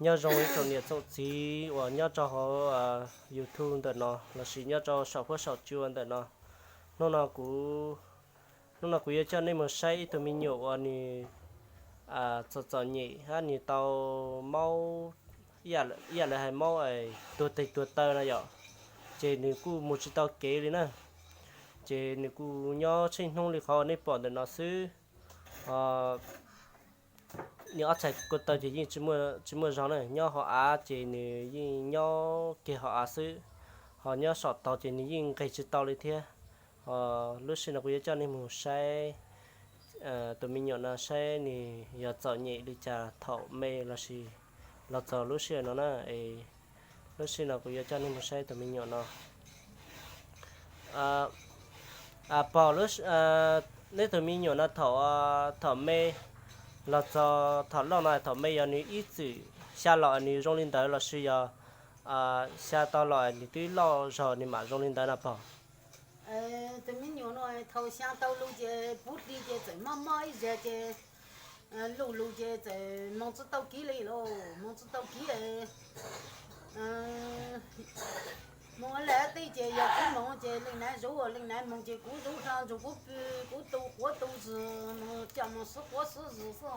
Nyob zoo ib tsoom niam tsoom txiv uas nyob rau hauv YouTube ntawm no lossis nyob rau saum huab saum cua ntawm no. Hnub no kuv, hnub no kuv yuav coj nej mus saib ib tug me nyuam uas nws txom txom nyem hab nws tau maub, ib yam lawv hais maub tuag tes tuag taw no yom. Ces nws kuj mus tsis tau kev li na. Ces nws kuj nyob tsheej hnub li qhov uas nej pom ntawm no xwb. Nws ob txhais ko taw ces yeej tsis muaj zog na, nyob hauv av ces nws yeej nyob kiag hauv av xwb, ho nyob saum tau ces nws yeej nqes tsis tau li thiab. Ho lub sij no kuv yuav coj nej mus saib tus me nyuam no saib nws yog txom nyem li cas thaum me lossis los txog lub sij hawm no na. Es lub sij no kuv yuav coj nej mus saib tus me nyuam no. Pog, neb tus me nyuam no thaum, thaum me los txog thaum loj no thaum me yog nws ib txwm xya los nws zoo li ntawd lossis yog xya tau los nws twb loj zog nws mam zoo li ntawd no pog? Tus me nyuam no thaum xya tau lug ces pub hli ces txawm mob mob ib zag ces luj lug ces txawm moog tsi tau kiv li lauj, moog tsi tau kiv. Moog lawm tej ces yog kuv moog ces leej naiv zuv, leej naiv moog ces kuv zuv hlo ntsug kuv pw, kuv tu quav tu zws, moog coj moog sib quav sib zws xwb.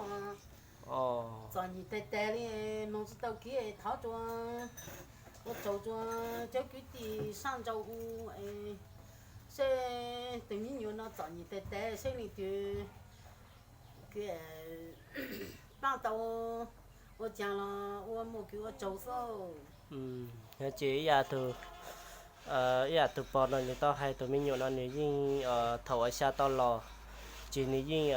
Txom nyem tag tag li, moog tsi tau kiv, thov rua ua tsaug rua cov kwv tij saab nraug u, seb tus me nyuam no txom nyem tag tag seb leej twg paab tau ua caag los ua muaj kws ua tsaug xwb. Ces ib yam tug, ib yam tug pog no nws tau hais tus me nyuam no nws yeej thaum uas xya tau los ces nws yeej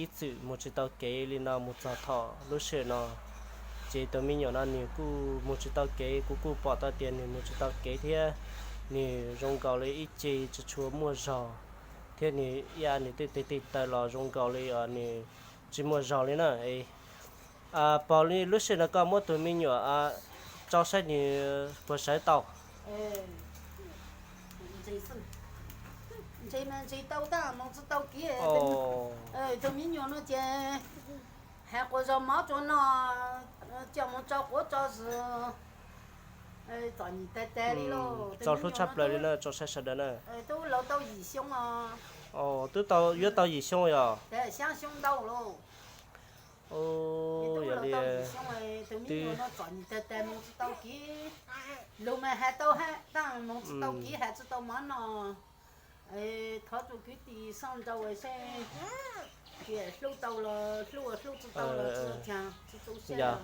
ib txwm moog tsi tau kev li no moog txog thaum lub sij hawm no. Ces tus me nyuam no nws kuj moog tsi tau kev, kuv kuj pom tau tias nws moog tsi tau kev thiab. Nws zoo nkaus li ib ce tsi tshua muaj zog thiab nws ib yam nws tej tes tej taw los zoo nkaus li nws tsi muaj zog li na. Pog, lub sij hawm no koj muab tus me nyuam tso saib nws puas sawv tau? Ntse mas ntse tau tab moog tsi tau kiv. Tus me nyuam no ces has quas zog mov rua noj, coj moog tso quav tso zws, txom nyem tag tag li lauj. Txaus hlub tshaj plaws li na, tso saib sawv daws na. Tub laug tau yim xyoo os. Tub tau, yuav tau yim xyoo yog? Xyaa xyoo ntau lauj. Tub laug tau yim xyoo, tus me nyuam no txom nyem tag tag moog tsi tau kiv. Lug mas has tau hab tab moog tsi tau kiv, has tsi tau mov noj. Thov rua kwv tij saab nraug seb hlub tau los hlub, hlub tsi tau los tsi caag, tsi tu sab.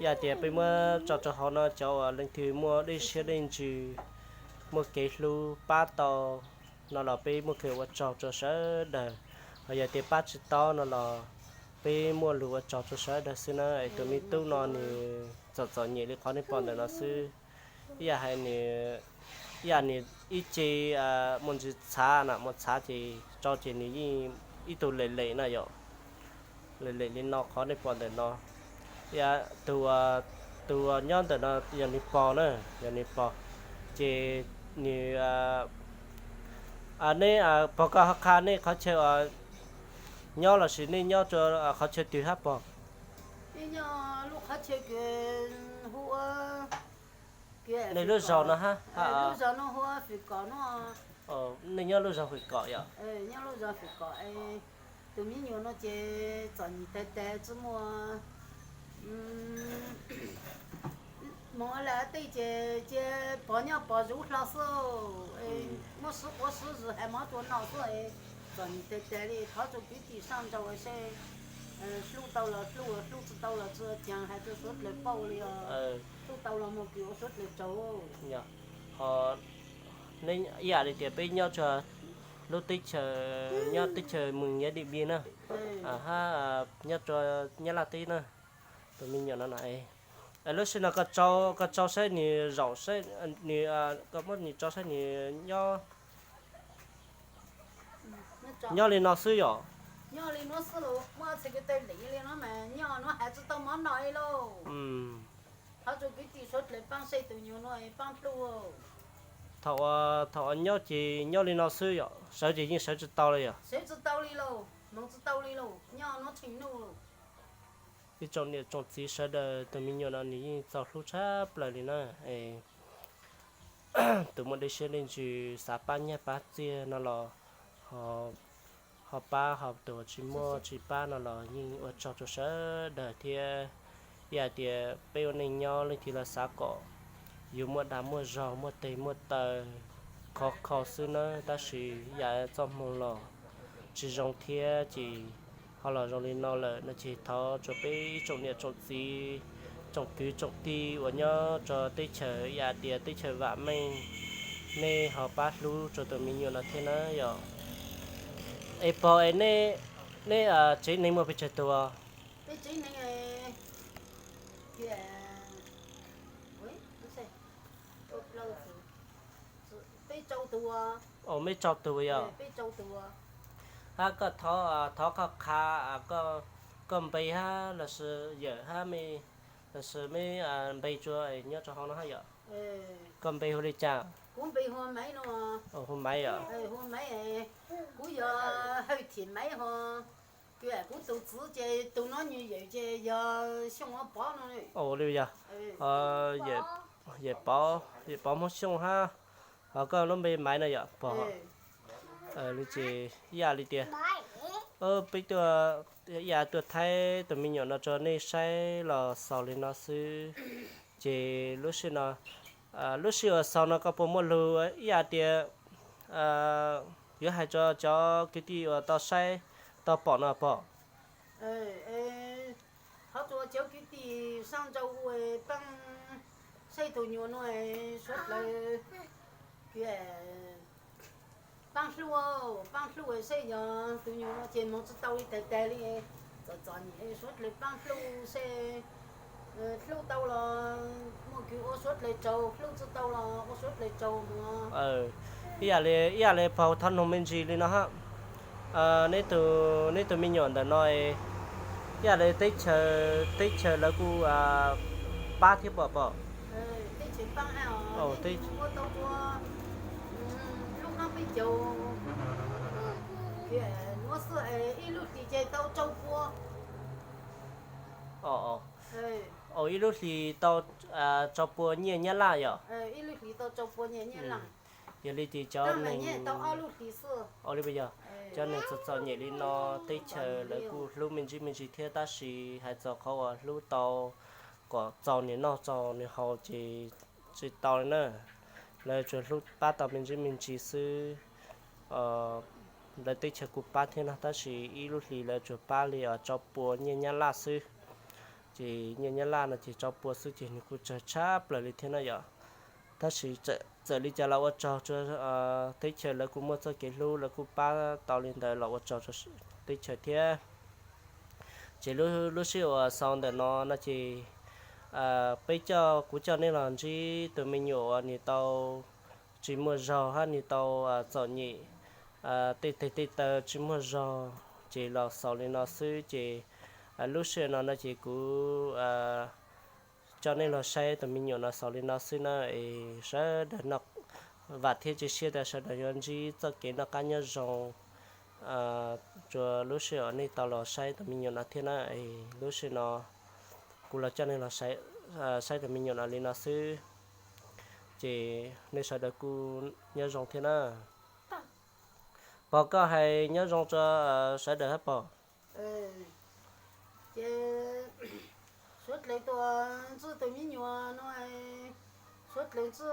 Yog tias peb muab tso rua hauv no cov uas leej twg muaj dej siab dej ntsws, muaj kev hlub pab tau no los peb muaj kev ua tsaug rua sawv daws. Ho yog tias pab tsi tau no los peb muaj lug ua tsaug rua sawv daws xwb na. Es tus me tub no nws txom txom nyem li qhov nej pom ntawm no xwb. Ib yam hais nws, ib yam nws ib ce muaj ntsis txhav na, muaj txhav ces tso ces nws yeej ib tug lem lem na yom. Lem lem li no qhov nej pom ntawm no. Ib yam tug, tug nyob ntawm no yog nws pog na, yog nws pog. Ces nws, neb pog koj ho qha nej qhov chaw nyob lossis nej nyob rua qhov chaw twg hab pog? Lub qhov chaw hu ua, nej lub zos no hab? Lub zos no hu ua Fim Kom no. Nej nyob lub zos Fim Kom yom? Nyob lub zos Fim Kom. Tus me nyuam no ces txom nyem tag tag tsi muaj, moog lawm tej ces cia pog nyob pog zuv hlo xwb, muab sib quav sib zws has mov rua noj xwb. Txom nyem tag tag li, thov rua kwv tij saab nraug seb hlub tau los hlub, hlub tsi tau los tsi caag, has rua suav dlawg paub li os. Hlub tau los muaj kws ua suav dlawg tsaug. Ho neb ib yam li tias peb nyob rua lub teb chaws, nyob teb chaws Mws Nyab Dim Npis na, hab nyob rua Nyab Laj teb na, tus me nyuam no na. Lub sij no koj tso saib nws zaum saib, nws, koj muab nws tso saib nws nyob, nyob li no xwb yom? Nyob li no xwb los muab txhais ko taw lim li no mas nyob no has tsi tau mov noj li lauj. Thov rua kwv tij suav dlawg paab saib tus nyuam no paab hlub. Thaum, thaum nyob ces nyob li no xwb yom, sawv ces yeej sawv tsi tau li yom? Sawv tsi tau li lauj, moog tsi tau li lauj, nyob no tsheej nuj lauj. Ib tsoom niam tsoom txiv sawv daws, tus me nyuam no nws yeej txaus hlub tshaj plaws li na. Es tus muaj dej siab dej ntsws xav pab nyiaj pab txiag no los ho pab, ho tus tsis muaj tsis pab no los yeej ua tsaug rau sawv daws thiab. Ib yam tias peb ua neej nyob leej twg los xav kom yus muaj dag muaj zog muaj tes muaj taw khov kho xwb na, tab sis yam txoj hmoo los tsis zoo thiab ces ho los zoo li no lawm no ces thov rau peb ib tsoom niam tsoom txiv, tsoom kwv tsoom tij uas nyob rau teb chaws ib yam tias teb chaws vam meej, nej ho pab hlub rau tus me nyuam no thiab na yom. Es pog es nej, nej tsev neeg muaj pes tsawg tus? Peb rau tus yom. Hab koj thov, thov koj qha, koj npe hab los sis yawm hab me, los sis me npe tsuas nyob rau hauv no hab yom. Koj npe hu li cas? Hu Maiv yom. Kuv yog Hawj Thim Maiv ho, kuv tus txiv ces tus no nws yawm ces yog Xyooj Pov no. Ua li yog, yawm Pov, yawm Pov Hmoob Xyooj hab, ho koj lub npe Maiv no yom pog. Li ces ib yam li tias peb tuaj, ib yam tuaj thaij tus me nyuam no rau nej saib los xaus li no xwb. Ces lub sij no, lub sij uas xaus no koj puas muaj lus ib yam tias yuav hais rau cov kwv tij uas tau saib tau pom no pog? Thov rau cov kwv tij sab nraud ua pab saib tus nyuam no, suav dlawg pab hlub, pab hlub saib yog tus nyuam no ces moog tsi tau li tag tag li. Txom txom nyem, suav dlawg pab hlub saib, hlub tau los muaj kws ua suav dlawg tsaug, hlub tsi tau los ua suav dlawg tsaug mog. Ib yam li, ib yam li pog thov noog me ntsis li no hab, neb tus me nyuam ntawm no ib yam li teb chaws, teb chaws lawv kuj pab thiab pog pog? Ib lub hlis ces tau rau pua, ib lub hlis tau rau pua nyiaj Nyab Laj yom. Yog li ces cov neeg, cov neeg txom txom nyem li no teb chaws lawv kuj hlub me ntsis me ntsis thiab tab sis hais txog qhov uas hlub tau kom txaus nws noj txaus nws haus ces tsis tau li na. Lawv tsuas hlub pab tau me ntsis me ntsis xwb. Lawv teb chaws kuj pab thiab no tab sis ib lub hlis lawv tsuas pab li rau pua nyiaj Nyab Laj xwb. Ces nyiaj Nyab Laj no ces rau pua xwb ces nws kuj tsawg tshaj plaws li thiab na yom. Tab sis txawm li cas los ua tsaug rau teb chaws lawv kuj muaj txoj kev hlub lawv kuj pab tau li ntawd los ua tsaug rau teb chaws thiab. Ces lub sij uas xaus ntawm no no ces peb coj, kuv coj nej los ntsib tus me nyuam uas nws tau tsis muaj zog hab nws tau txom nyem, tej teg tej taw tsis muaj zog ces los xaus li no xwb ces lub sij no no ces kuv coj nej los saib tus me nyuam no xaus li no xwb na. Es sawv daws noj, vam thiab cia siab tias sawv daws yuav ntsib txoj kev noj qab nyob zoo rau lub sij uas nej tau los saib tus me nyuam no thiab na. Es lub sij no kuv los coj nej los saib tus me nyuam no li no xwb ces nej sawv daws kuj nyob zoo thiab na. Pog koj hais nyob zoo rau sawv daws hab pog. Ces suav dlawg tuaj ntsib tus me nyuam no, suav dlawg ntsib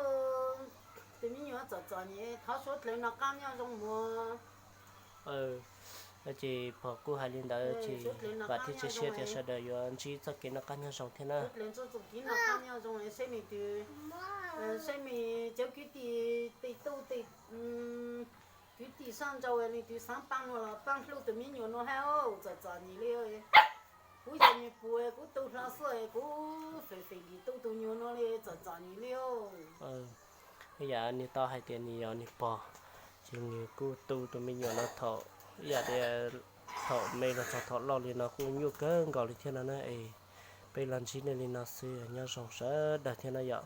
tus me nyuam txom txom nyem, thov suav dlawg noj qab nyob zoo mog. Ces pog kuj hais li ntawd ces vam thiab cia siab tias sawv daws yuav ntsib txoj kev noj qab nyob zoo thiab na. Suav dlawg ntsib txoj kev noj qab nyob zoo, saib me twg, saib me cov kwv tij tej tub tej kwv tij sab nraud leej twg xaav paab no los paab hlub tus me nyuam no hab, txom txom nyem li. Kuv yog nws puag kuv tu hlo xwb, kuv fem fem dim tu tus nyuam no li, txom txom nyem li. Ib yam nws tau hais tias nws yog nws pog, ces nws kuj tu tus me nyuam no thaum, ib yam tias thaum me los txog thaum loj li no kuj nyuaj kawg nkaus li thiab no na. Es peb los ntsib nej li no xwb, nyob zoo sawv daws thiab na yom.